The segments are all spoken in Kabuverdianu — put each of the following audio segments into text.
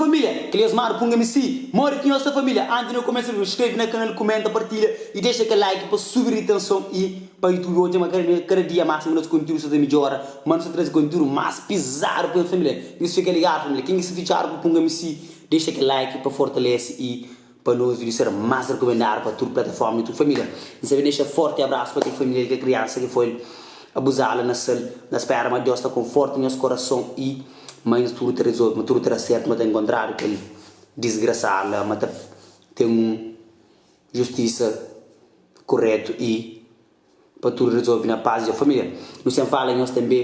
família! Kel Osmar Punga MC, modi ki nhos sta família? Antis di nu kumesa vídiu, skrebe na kanal, kumenta, partilha i dexa kel like pa subi ritenson i pa YouTube odja ma kada dia más ma nos kontiúdu sta ta midjora, ma nu sta traze kontiúdu más pizadu pa nhos família. Nhos fika ligadu família, ken ki sta fitxadu ku Punga MC, dexa kel like pa fortalese i pa nos vídiu ser más rekumendadu pa tudu plataforma di tudu família. N sabe dexa forti abrasu pa kel família di kel kriansa ki foi abuzadu na sal. N ta spera ma Deus ta konforta nhos korason i ma nhos tudu ta rezolve, ma tudu ta da sertu, ma ta enkontradu kel disgrasadu la, ma ta ten un justisa kuretu i. Pa tudu rezolve na paz dja família. Nu sen fala nhos tanbe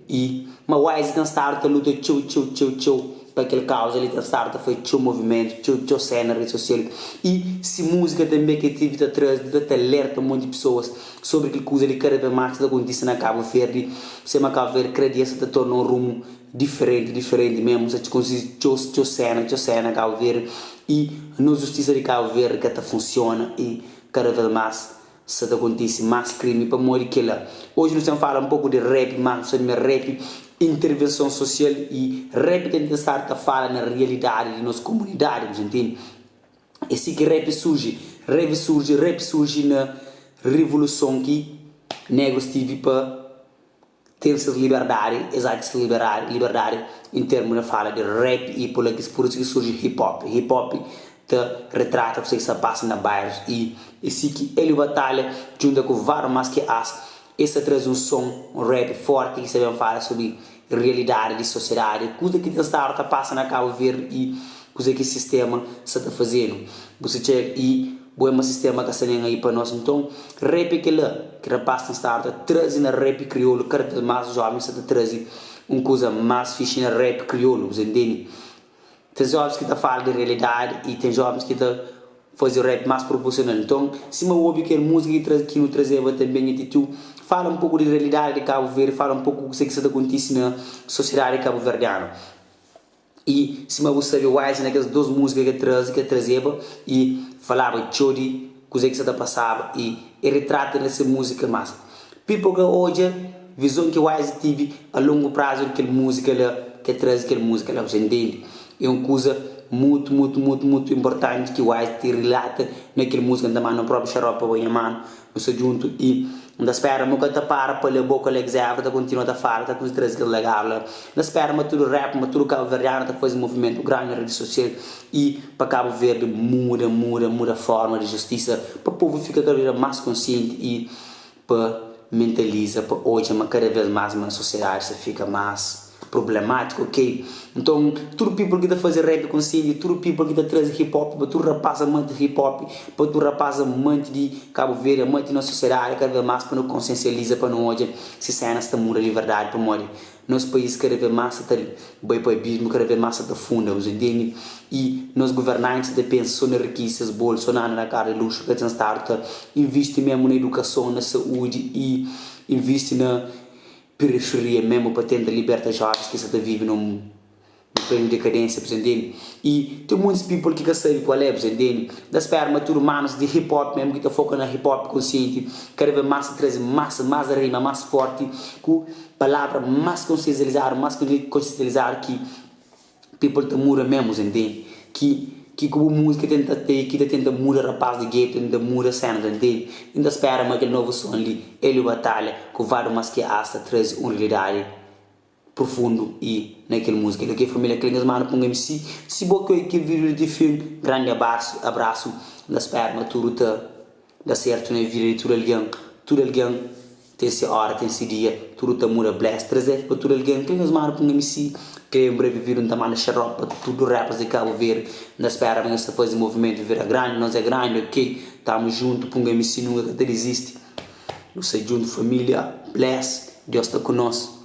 i ma Wise ten stadu ta luta txeu txeu txeu txeu pa kel kauza li ten stadu ta fai txeu movimentu txeu txeu sena na redi sosial i si muzika tanbe ke tivi ta traze ta ta alerta monti pesoas sobri kel kuza li kada vez mas ki ta kontise na Kabu Verdi sema Kabu Verdi kada dia sa ta torna un rumu diferenti diferenti mesmu sa kontise txeu txeu sena txeu sena na Kabu Verdi i nos justisa di Kabu Verdi ka ta funsiona i kada vez mas Sa ta kontise más krimi pamodi kela. Oji nu sta fala un poku di rap, mas nu sabe ma rap intervenson sosial i rap ta intensadu ta fala na rialidadi di nos komunidadi, bu ntende? É si ki rap surji, rap surji, rap surji na rivoluson ki negrus tivi pa. Ten ses liberdadi, es atxa ses liberadi, liberdadi en termu na fala di rap i pula ki pur isu ki surji hip hop. Hip hop ta retrata kuse ki sta pasa na bairus i e si ki Hélio Batalha djunta ku várius mas ki as es ta traze un son, un rap forti ki sta ben fala sobri realidadi di sosiedadi, kuza ki ten stadu ta pasa na Kabu Verdi i kuze ki sistema sta ta fazenu. Bu sta txega i bo é ma sistema ka sta nen aí pa nos. Nton rap é kela ki rapaz ten stadu ta traze na rap kriolu kada vez mas jovens sta ta traze un kuza mas fixi na rap kriolu bu sta ntende. Ten jovens ki ta fala di realidadi i ten jovens ki ta faze rap mas proporsional. Nton sima obi kel muzika ki tra ki nu trazeba tanbe nha titiu fala un poku di realidadi di Kabu Verdi fala un poku kuse ki sta ta kontise na sosiedadi kabuverdianu. I sima bu sabe Wise na kes 2 múzika ke traze ke trazeba i falaba txeu di kuzê ki sa ta pasaba i e ritrata na se múzika mas people ka odja vizon ki Wise tive a longu prazu di kel múzika la ke traze kel múzika la bu sa intende é un kuza mutu mutu mutu mutu inportanti ki Wise ti rilata na kel múzika nta manda un propi xaropi pa bo nha manu Nu sta djuntu i N ta spera ma ka ta para pa lé boka Alex Évora ta kontinua ta fala ta traze kel legadu la. N ta spera ma tudu rap ma tudu kabuverdianu ta faze movimentu grandi na redi sosial i pa Kabu Verdi muda muda muda forma di justisa pa povu fika kada bes más konsienti i pa mentaliza pa odja ma kada bes más ma sosiedadi sta fika más Problemático ok nton tudu people ki ta faze rap konsienti tudu people ki ta traze hip hop pa tudu rapaz amanti di hip hop pa tudu rapaz amanti di Cabo Verde amanti di nos sosiedadi kada vez mas pa nu konsiensializa pa nu odja si senas ta muda di verdadi pamodi nos pais kada vez mas sa ta bai pa abismu kada vez mas sa ta funda bu sa intende i nos governantis sa ta pensa so na rikisa ses bolsu so na anda na karu di luxu ka ten stadu ta invisti mesmu na idukason na saúdi i invisti na periferia mesmu pa tenta liberta jovens ki sa ta vive num plenu dekadênsia, bu sa ntende? I ten muntis people ki ka sabe kual é, bu sa ntende? N ta spera ma tudu manus di hip hop mesmu ki ta foka na hip hop konsienti kada vez mas ta traze mas mas rima mas forti ku palavra mas konsientizadu mas konsientizadu ki People ta muda mesmo sa ntende ki ki ku bu música tenta te ki ta tenta muda rapaz di gueto tenta muda cena sa ntende N ta spera ma kel novo som li Hélio Batalha ku Vado Mas Ki As ta traze un realidade profundo i na kel música li ok família kel nhas manu pun MC si bo ki oi kel vídeo li ti fin grande abraço abraço N ta spera ma tudo ta da sertu na vida di tudu algen tudu algen Ten se ora, ten se dia, tudu ta muda Bless 3F pa tudu algen, kre nhos manda pa un MC Kre un breve video N ta manda xarope pa tudu rappers di Kabu Verdi N ta spera ma nhos ta faze movimentu vira grandi Nos é grandi ok, tamu juntu pa un MC nunka ka ta dizisti Nu sta djuntu familia, bless, Deus sta ku nos.